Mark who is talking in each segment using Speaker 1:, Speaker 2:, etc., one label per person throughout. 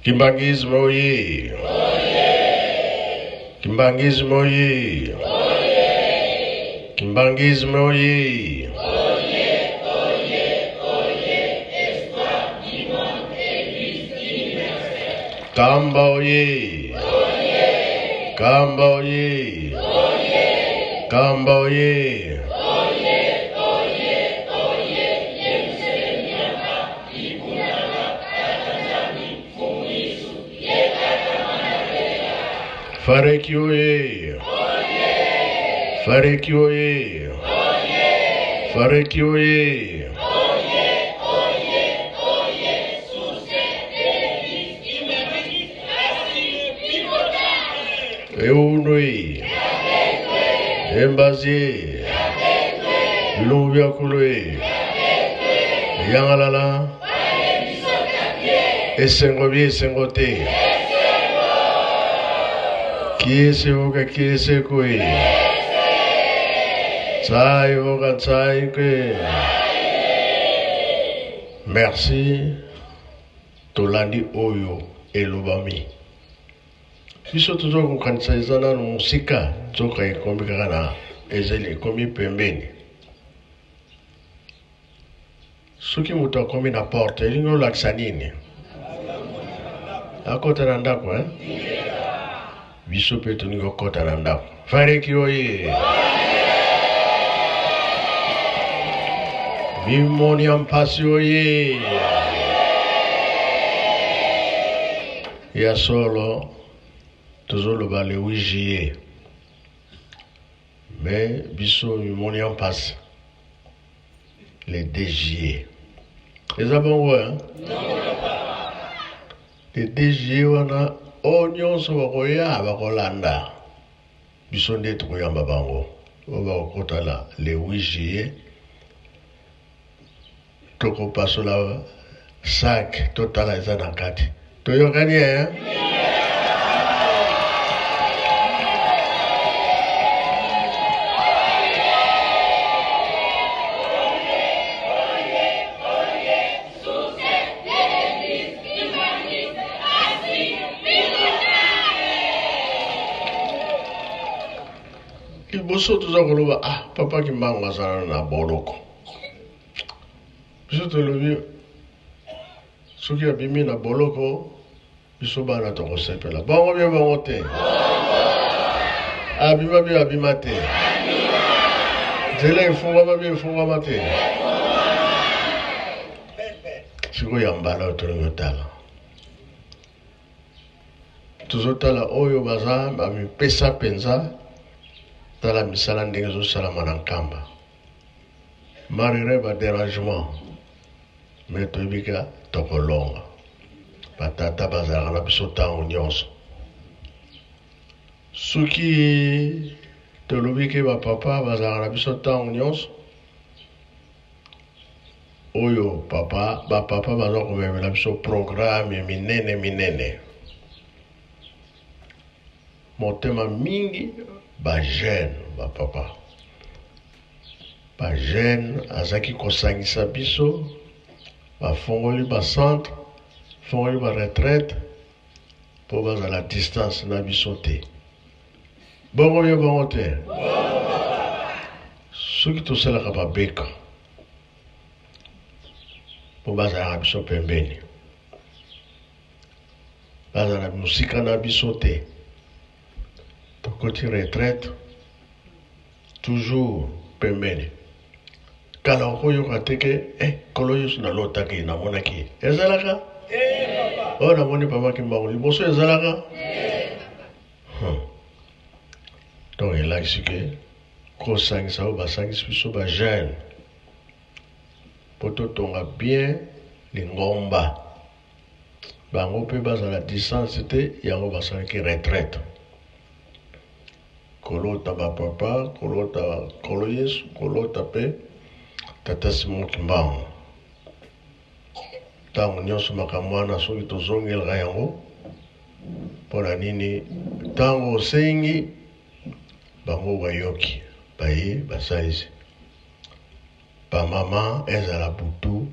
Speaker 1: Kimbanguisme oye! Kimbanguisme oye! Kimbanguisme oye! Kamba oye! Kamba oye! Kamba oye! Fareki oye! Fareki oye! Fareki oye! Eunui Embazi Bilongo bia kolo e Yangalala Esengo bi esengo te Kiese oka kiese kue Tsai oka tsai kue Merci Tolandi oyo elobami. Biso toza kokanisa eza nanu mosika, nzoka ekomi kaka na ezali ekomi pembeni. Soki moto akomi na porte elingi olakisa nini? Akota na ndako eh? Biso mpe tolingi kokota na ndako. Fareki oye! Mimoni ya mpasi oye! Ya solo tozoloba le 8 juillet mais biso mimoni ya mpasi le 2 juillet eza bongo hein? Le 2 juillet wana oyo nyonso bakoya bakolanda biso nde tokoyamba bango oyo bakokota na le 8 juillet tokopasola sac totala eza na kati toyokani eh? Liboso toza koloba ah papa Kimbangu azala na boloko. Biso tolobi soki abimi na boloko biso bana tokosepela. Bongo bie bongo te. Abima bie abima te. Nzela efungwama bie efungwama te. Sikoyo ya mbala oyo tolingi otala tozotala oyo baza bamipesa mpenza tala misala ndenge ezosalama na nkamba malgre ba derangement me toyebi ka tokolonga batata bazalaka na biso ntango nyonso soki tolobi ke bapapa bazalaka na biso ntango nyonso Oyo papa ba papa baza komemela biso programme minene minene motema mingi ba jeune ba papa ba jeune azaki kosangisa biso bafongoli ba centre fongoli ba retraite mpo bazala distance na biso te bongo yo bongo te soki tosalaka babeka mpo bazalaka biso pembeni bazala mosika na biso te tokoti retraite toujours pembeni kala okoyoka te ke eh, nkolo yesu nalotaki namonaki ye ezalaka oyo namoni papa kimbangu liboso ezalaka hmm. Donc elakisi ke kosangisa oyo basangisi biso ba jeune mpo totonga bien lingomba bango mpe bazala distance te yango basalaki retraite kolota bapapa kolota nkolo yesu kolota mpe tata simon kimbangu ntango nyonso makambo wana soki tozongelaka yango Mpo na nini? Ntango osengi, bango bayoki, baye basalisi. Bamama, ezala butu,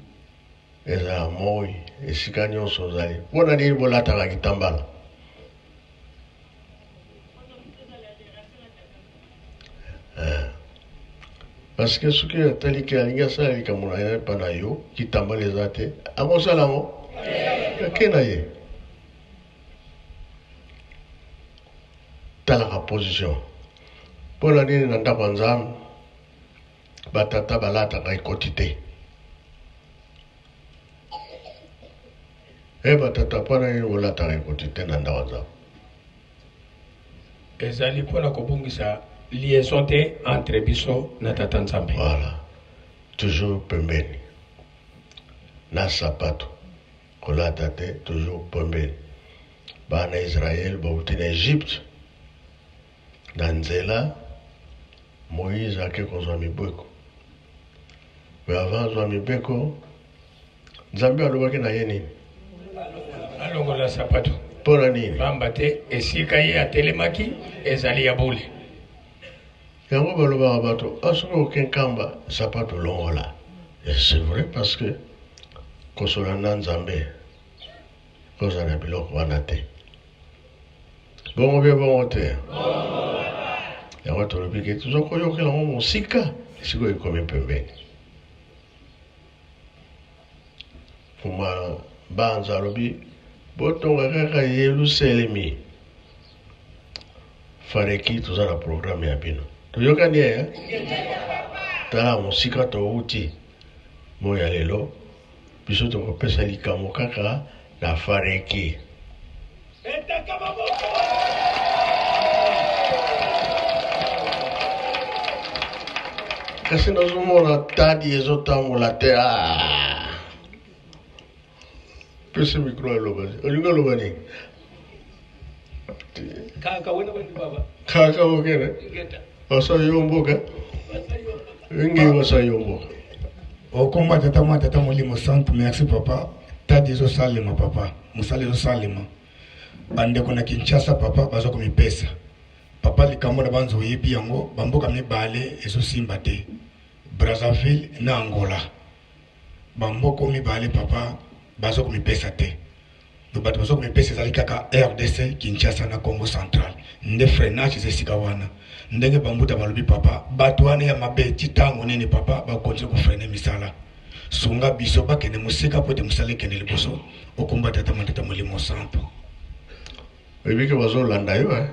Speaker 1: Ezala moi, esika nyonso ozali. Mpo na nini bolataka kitambala? Eh. Parce que soki atali ke alingi asala likambo na ye epa na yo, kitambala eza te, akosala yango? Ake na ye. Talaka position. Mpo na nini na ndako ya Nzambe Ba tata balataka ekoti te. Eh ba tata mpo na nini bolataka ekoti te na ndako ya Nzambe?
Speaker 2: Ezali mpo na kobungisa liaison te entre biso na Tata Nzambe.
Speaker 1: Voilà. Toujours pembeni. Na sapato. Kolata te, toujours pembeni. Bana Israël bauti na Egypte. Na nzela, Moïse ake kozwa mibeko. Mais avant azwa mibeko, Nzambe alobaki na ye nini?
Speaker 2: Alongola sapato.
Speaker 1: Mpo na nini?
Speaker 2: Pamba te esika ye atelemaki ezali ya bule.
Speaker 1: Yango balobaka bato, ah, soki oke Nkamba, sapato longola. Et c'est vrai parce que kosola na Nzambe kozala na biloko wana te. Bongo bie bongo te. Yango tolobi ke toza koyokela yango mosika, sikoyo ekomi pembeni. Fuma Banza alobi botonga kaka Yelusalemi. Fareki toza na programme ya bino. Toyokani eh? Tala mosika towuti moi ya lelo biso tokopesa likambo kaka na Fareki. Kasi nazomona tadi ezotambola te. Ah. Pesa micro aloba. Olingi oloba nini?
Speaker 2: Kaka wena wena baba.
Speaker 1: Kaka okene. Wasa yo mboka. Ngi wasa yo mboka.
Speaker 3: Okomba tata mwa tata molimo santu merci papa tadi ezosalema papa mosala ezosalema bandeko na Kinshasa papa baza komipesa papa likambo na banzo oyebi yango bamboka mibale ezosimba te Brazzaville na Angola bamboko mibale papa baza komipesa te donc bato baza komipesa ezali kaka RDC Kinshasa na Congo central nde freinage eza esika wana ndenge bambuta balobi papa bato wana ya mabe ti ntango nini papa bakontinue kofreine misala sunga biso bakende mosika mpo ete mosala ekende liboso okomba tata matata molimo santo
Speaker 1: oyebi ke bazolanda yo eh?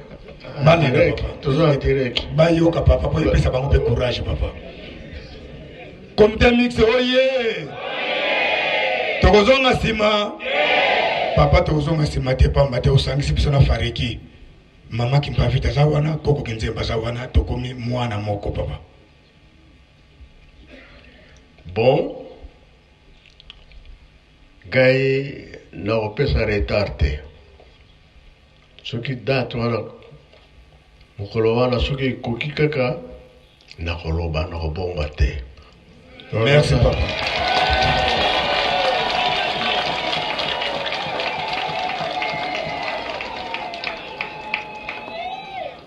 Speaker 3: balanda papa
Speaker 1: toza en direct
Speaker 3: bayoka papa mpo epesa bango mpe courage papa comité mixte oye tokozonga nsima papa tokozonga nsima te pamba te osangisi biso na fareki mama kimpavita aza wana koko kinzemba aza wana tokomi mwana moko papa
Speaker 1: bon ngai nakopesa retard te soki date wana mokolo wana soki ekoki kaka nakoloba nakobomba te
Speaker 3: merci papa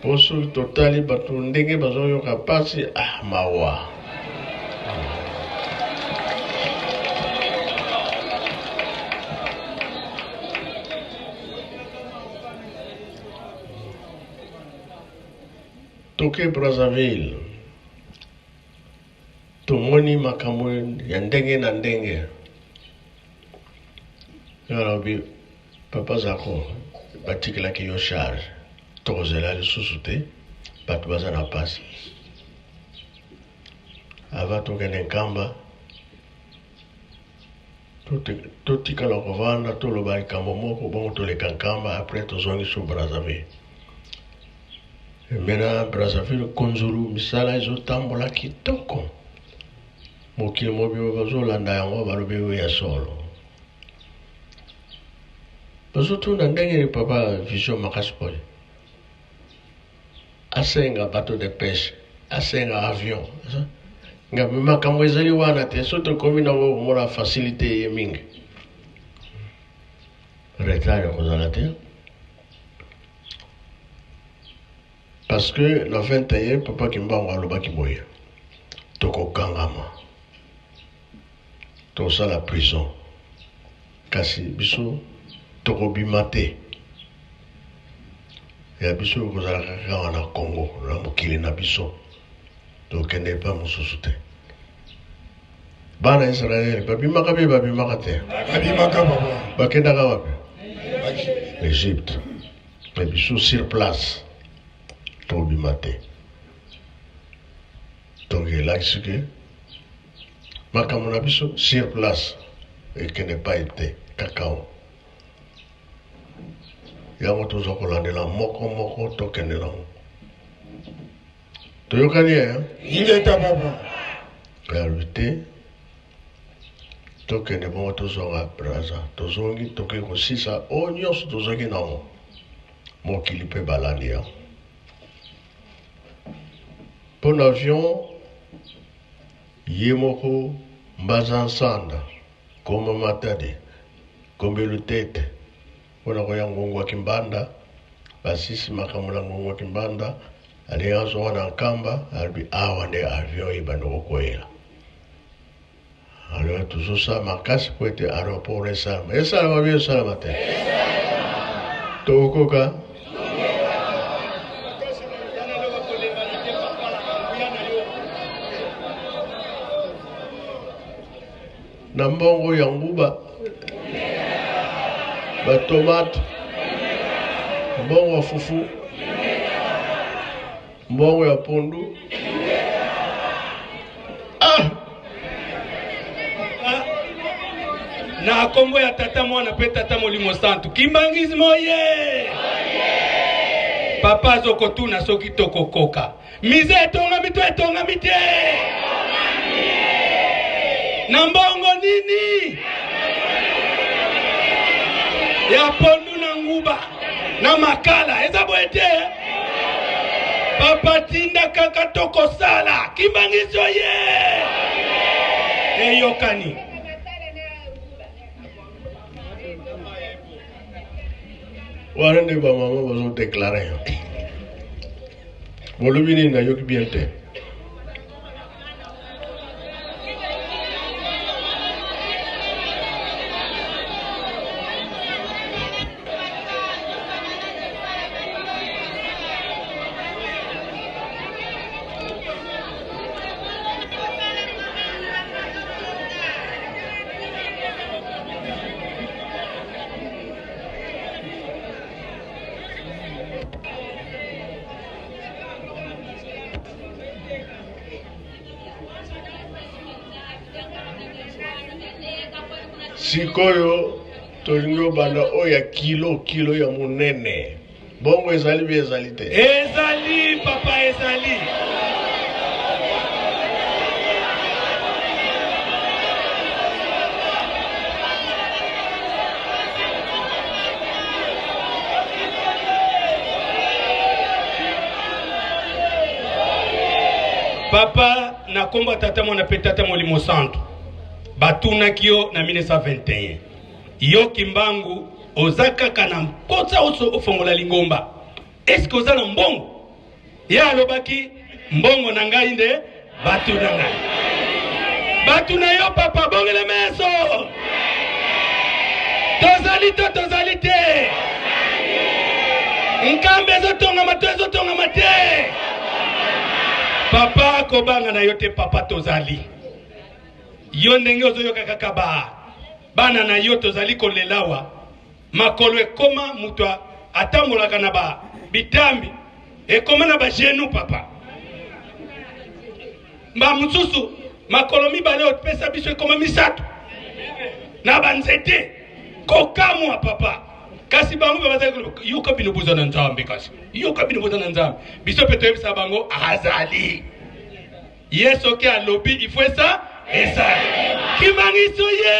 Speaker 1: po soki totali bato ndenge bazoyoka mpasi ah mawa Toke Brazzaville, tomoni makambo ya ndenge na ndenge. Nalobi papa Zako, batikelaki yo charge, tokozela lisusu te, bato baza na pasi. Avant tokende Nkamba, totikala kovanda toloba likambo moko bongo toleka Nkamba, après tozongi sur Brazzaville. Mena Brazzaville konzulu misala ezotambola kitoko, mokili mobimba bazolanda yango, balobi oyo ya solo. Bazotuna ndenge nini papa vision makasi boye asenga bateau de pêche, asenga avion. Ngabi makambo ezali wana te, soki tokomi nango komona facilité ye mingi, retard ekozala te. Parce que na 21 papa Kimbangu alobaki boye, tokokangama, tosala prison. Kasi biso tokobima te. Ya biso ekozala kaka na Congo, na mokili na biso. Tokende epai mosusu te. Bana Israël babimaka mpe babimaka te.
Speaker 3: Babimaka papa.
Speaker 1: Bakendaka wapi? Egypte. Mais biso sur place tobima te. Donc elakisi ke makambo na biso sur place ekende epai te kakao. Yango toza kolandela moko moko tokende nango. Toyokani eh?
Speaker 3: Ingeta papa.
Speaker 1: Alobi te tokende bongo tozonga Brazza. Tozongi toke kosisa oyo nyonso tozwaki nango. Mokili mpe balandi yango. Mpo na avion ye moko Mbaza Nsanda, Komba Matadi, Kombe Lutete mpo na koya Ngongo Kimbanda, basisi makambo na Ngongo Kimbanda, alingi azonga na Nkamba, alobi awa nde avion ebandi kokweyela. Alors tozosala makasi mpo ete aéroport esalama. Esalama bien esalama te? Tokokoka? Na mbongo ya nguba, ba tomate, mbongo ya fufu, mbongo ya pondu. Ah!
Speaker 2: Na kombo ya Tata, Mwana pe Tata Molimo Santu, Kimbangisme oye! Papa azokotuna soki tokokoka. Mise etongami to etongami te? Na mbongo nini? Ya pondu na nguba na makala eza boye te? Papa tinda kaka tokosala. Kimbangisme oye! Eyokani.
Speaker 1: Wana nde ba mama bazo declarer yo. Bolobi nini nayoki bien te. Sikoyo tolingi obanda oyo ya kilo kilo ya monene. Bongo ezali bi ezali te?
Speaker 2: Ezali papa, ezali. Papa, na kombo ya Tata, Mwana pe Tata Molimo Santu, batunaki yo na 1921, yo Kimbangu oza kaka na mposa ofongola lingomba, eske oza na mbongo? Ye alobaki mbongo na ngai nde bato na ngai. Bato na yo papa, bongela meso. Tozali to tozali te? Nkambe ezotongama to ezotongama te? Papa, kobanga na yo te papa, tozali. Yo ndenge ozoyoka kaka ba bana na yo tozali kolelawa, makolo ekoma moto atambolaka na ba bitambi ekoma na ba genou papa. Mba mosusu makolo mibale opesa biso ekoma misato na ba nzete, kokamwa papa. Kasi bango mpe bazali koloba, yoka bino boza na Nzambe, kasi yoka bino boza na Nzambe. Biso mpe toyebisa bango azali ye, soki alobi il faut esa esala. Kimangiso ye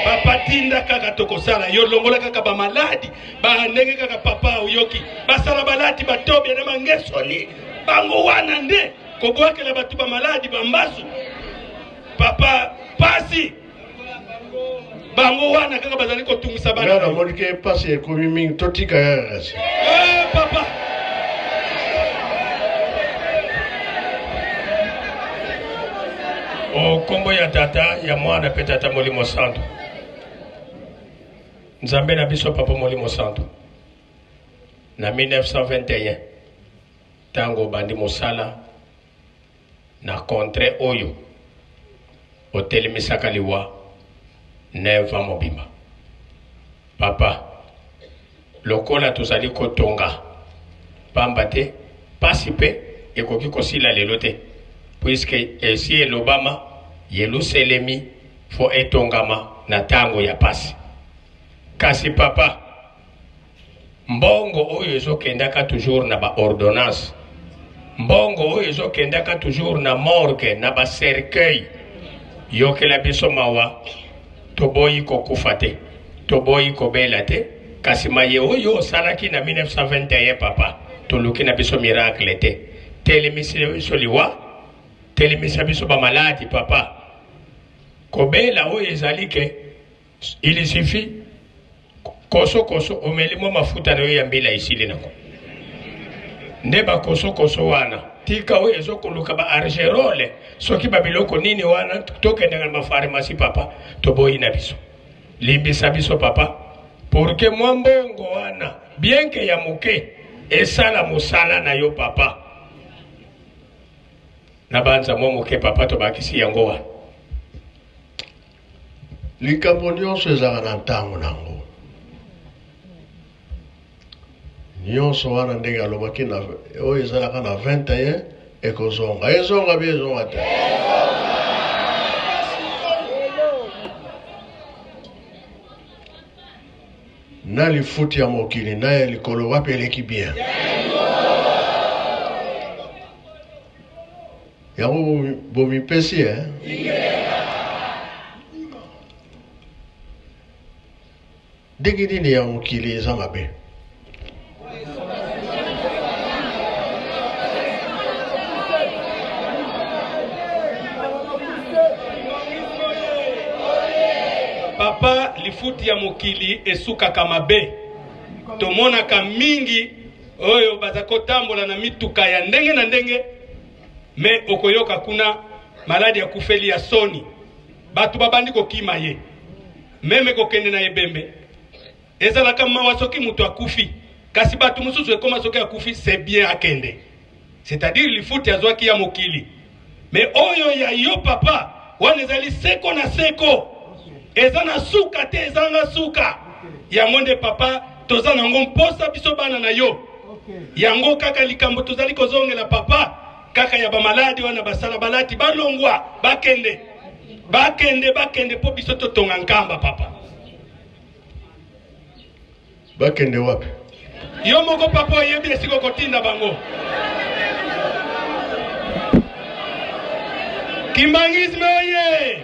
Speaker 2: papa, tinda kaka tokosala yo, longola kaka ba maladi ba ndenge kaka papa oyoki basala balati batobia na mangesoni bango wana nde kobwakela bato ba maladi ba mbasu papa pasi bango wana kaka bazali kotungisa bana.
Speaker 1: Nga namoni ke pasi ekomi mingi, totika kaka kasi.
Speaker 2: Papa. O kombo ya Tata, ya Mwana pe Tata Molimo Santu. Nzambe na biso Papa Molimo Santu. Na 1921 tango obandi mosala na contre oyo otelemisaka liwa 9 ans mobimba. Papa, lokola tozali kotonga pamba te pasi pe ekoki kosila lelo te puisque esi elobama Yeluselemi fo etongama na tango ya pasi. Kasi papa, mbongo oyo ezokendaka toujours na ba ordonnance, mbongo oyo ezokendaka toujours na morgue, na ba cercueil, yokela biso mawa, toboyi kokufa te, toboyi kobela te, kasi maye oyo osalaki na 1921 papa, toluki na biso miracle te, telemisa biso liwa, telemisa biso ba maladi papa, kobela oyo ezali ke il suffit koso koso omeli mwa mafuta na yo ya mbila esili nango nde bakoso koso wana tika oyo ezokoluka ba argerole soki babiloko nini wana tokendaka na bafarmasi papa toboyi na biso limbisa biso papa porque mwa mbongo wana bien ke ya moke esala mosala na yo papa nabanza mwa moke papa tobakisi yango wana
Speaker 1: Likambo nyonso ezalaka na ntango na yango. Nyonso wana ndenge alobaki na oyo ezalaka na 21 ekozonga. Ezonga bi ezonga te. Na lifuti ya mokili na ya likolo wapi eleki bien? Yango bomipesi eh? Ndenge nini ya mokili eza mabe?
Speaker 2: Papa, lifuti ya mokili esukaka mabe. Tomonaka mingi oyo baza kotambola na mituka ya ndenge na ndenge me okoyoka kuna maladi akufeli ya soni bato babandi kokima ye meme kokende na ebembe ezalaka mawa soki moto akufi kasi bato mosusu ekoma soki akufi c'est bien akende c'est-à-dire lifuti azwaki ya mokili me oyo ya yo papa wana ezali seko na seko eza na suka te ezanga suka yango nde papa toza nango mposa biso bana na yo yango kaka likambo tozali kozongela papa kaka ya bamaladi wana basala balati balongwa bakende bakende bakende mpo biso totonga nkamba papa
Speaker 1: Bakende wapi?
Speaker 2: Yo moko papa oyebi esika okotinda bango. Kimbangisme oye!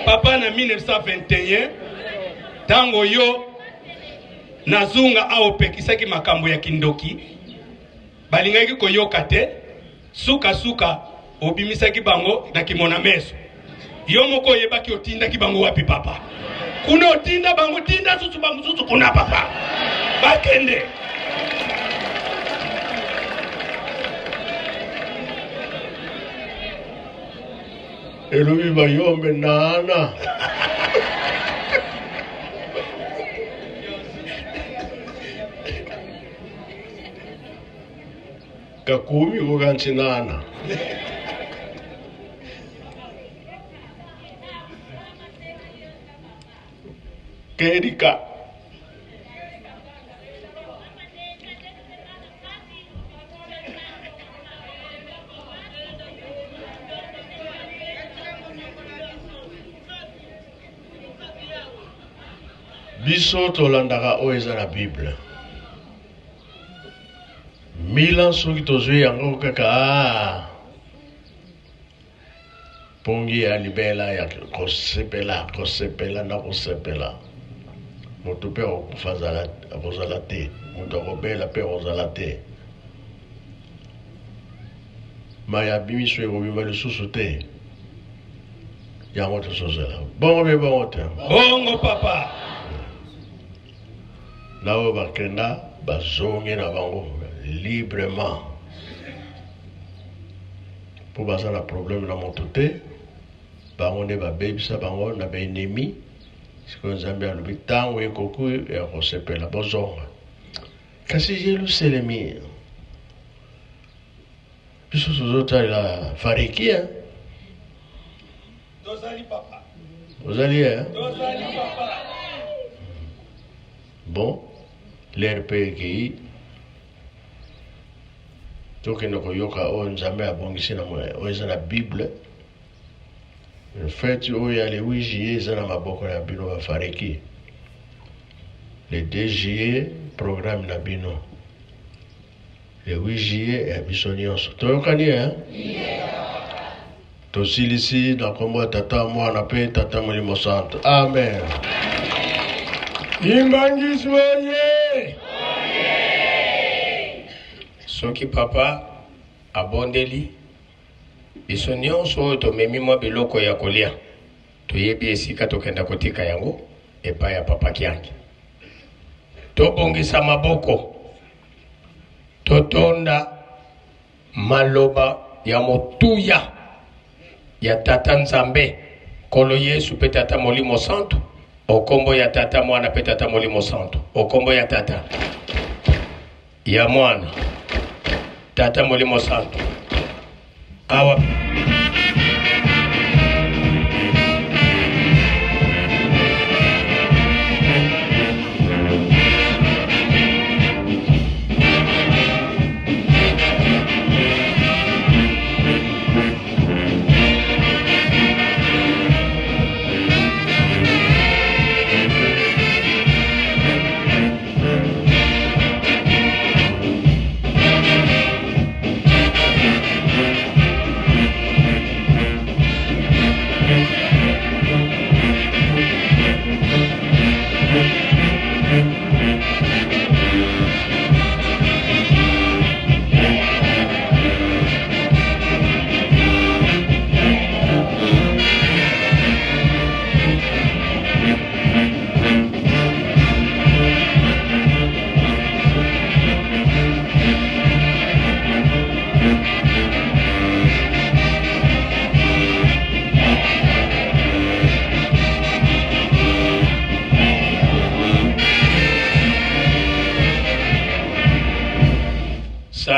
Speaker 2: Papa na 1921 tango yo na zunga awa opekisaki makambo ya kindoki balingaki koyoka te Suka suka obimisaki bango na kimona meso. Yo moko oyebaki otindaki bango wapi papa? Kuna otinda bango tinda susu ba mususu kuna papa. Bakende.
Speaker 1: Elobi bayombe nana. Kakumi kukanchinana. Kerika. Biso tolandaka oyo eza na Bible. Milan soki tozwi yango kaka ah, pongi ya libela ya kosepela kosepela na kosepela moto mpe akokufa akozala te moto akobela mpe akozala te mai ya miso ekobima lisusu te yango tozozela bongo mpe bongo te
Speaker 2: bongo papa
Speaker 1: Na oyo bakenda bazongi na bango librement. mpo baza na problème na moto te, bango nde babebisa bango na ba ennemis. Sikoyo Nzambe alobi ntango ekoki ya kosepela, bozonga. Kasi Yelusalemi, biso tozotalela fariki hein?
Speaker 2: Tozali papa.
Speaker 1: Ozali hein?
Speaker 2: Tozali papa.
Speaker 1: Bon, l'heure mpe ekei tokende koyoka oyo Nzambe abongisi na oyo eza na Bible. Fete oyo ya le 8 juillet eza na maboko ya bino ba fariki. Le 2 juillet programme na bino. Le 8 juillet ya biso nyonso. Toyokani hein? Tosilisi na kombo ya Tata, Mwana pe Tata Molimo Santo. Amen.
Speaker 4: Kimbanguisme oye!
Speaker 5: Soki papa abondeli biso nyonso oyo tomemi mwa biloko ya kolia, toyebi esika tokenda kotika yango epai ya papa Kiangi. Tobongisa maboko, totonda maloba ya motuya ya Tata Nzambe, Nkolo Yesu pe Tata Molimo Santu, o kombo ya Tata, Mwana pe Tata Molimo Santu, o kombo ya Tata, ya Mwana, Tata Molimo Santu. Awa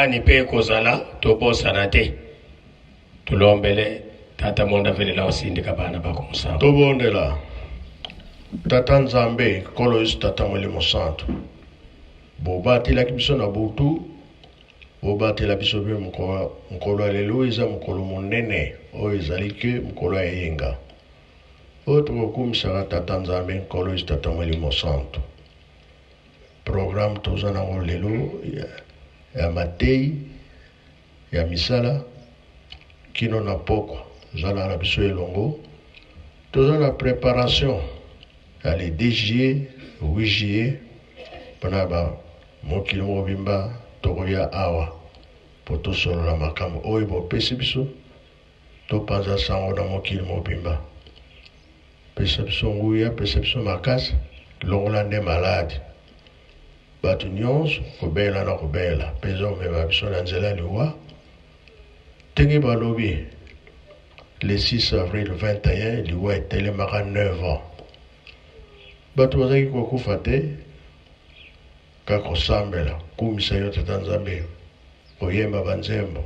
Speaker 5: sani mpe ekozala tobosana te tulombele tata monda velela osindika bana bako musango
Speaker 1: Tobondela. Tata Nzambe, Nkolo Yesu, Tata Molimo Santu, bobatelaki biso na butu, bobatela biso mpe mokolo ya lelo eza mokolo monene oyo ezali ke mokolo ya eyenga oyo tokokumisaka Tata Nzambe, Nkolo Yesu, Tata Molimo Santu. Programme toza nango lelo ya mateyi ya misala kino na pokwa zala na biso elongo. Toza na preparation ya le 2 juillet, 8 juillet mpona ba mokili mobimba tokoya awa mpo tosolola makambo oyo bopesi biso, topanza sango na mokili mobimba. Pesa biso nguya, pesa biso makasi, longola nde maladi. Bato nyonso kobela na kobela mpenza komema biso na nzela liwa. Ndenge balobi le 6 avril 21 liwa etelemaka 9 ans. Bato bazalaki kokufa te, kaka kosambela, kumisa yo Tata Nzambe, koyemba banzembo.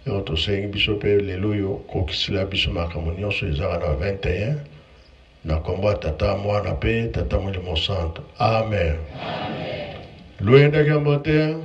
Speaker 1: Yango tosengi biso mpe lelo oyo kokisila biso makambo nyonso ezaka na 21 na kombo ya Tata, Mwana mpe Tata Molimo Santo. Amen. Luyenda kiambo te.